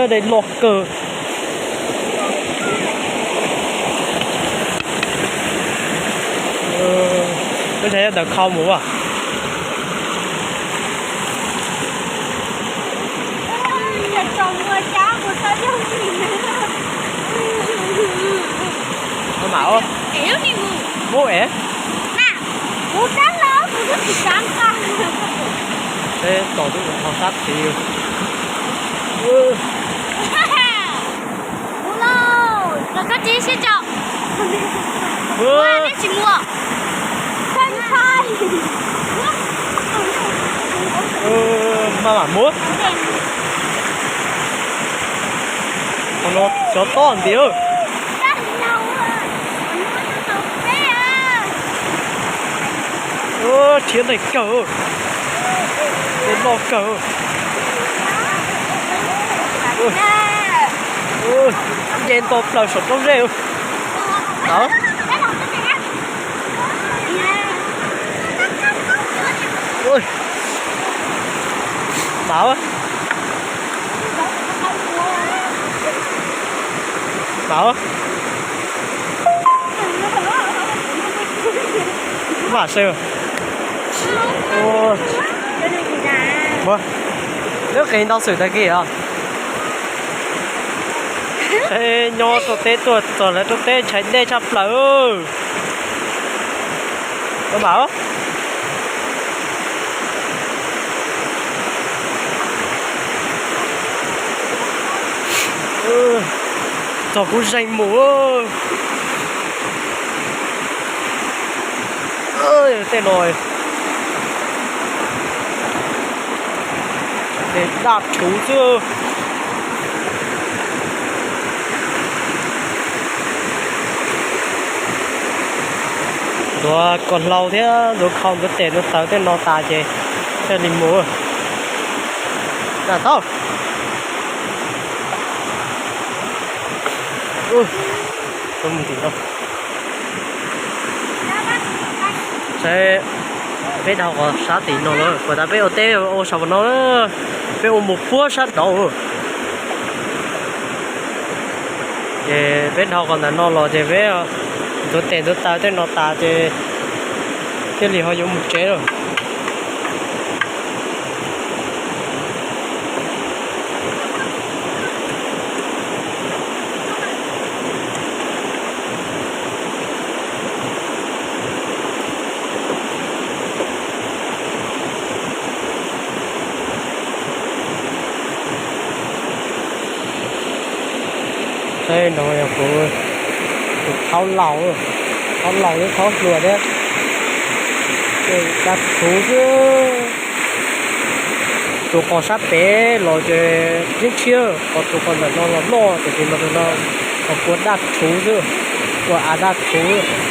Ntej loj kawg. Peb ntshai nyob ntawm khau mus as. Muab es. Peb tos twb mus tho sab tid. Maj mam muab. Qhov no cov tob nti. Rhiab ntawm kawg, tej loj kawg. Nce nto plaws saum roob zeb. Mam, mam. Mam seb. Ua, lub qis ntau xwm tag kis os. Nyob rau teb tuaj txog lawv rau teb ntshai dej tshaj plaws. Mam. Txog kuv zeeg mus. Tej no, tej daj rhuv xwb. Ntxuav kom hlau thiab ntxuav khau ntxuav tes ntxuav taws tej no tas ces thiaj li mus. Tau. Saib, peb dhau qhov sab tim no lawm, puas tas peb ua teb ua saum no, peb ua mus puag sab nraud. Ces peb dhau qhov ntawm no los ces peb ntxuav tes ntxuav taws tej no tas ces thiaj li ho yuav mus tsev lawm. Saib no yog kuv tus thaub laus, thaub laus thiab thaub hluas thiab. Daj rhuv xwb. Tus qos sab pem los ces tshiab tshiab, ho tus qos ntawm no los loj, tiam sis mas tus no ho kua daj rhuv xwb, kua av daj rhuv.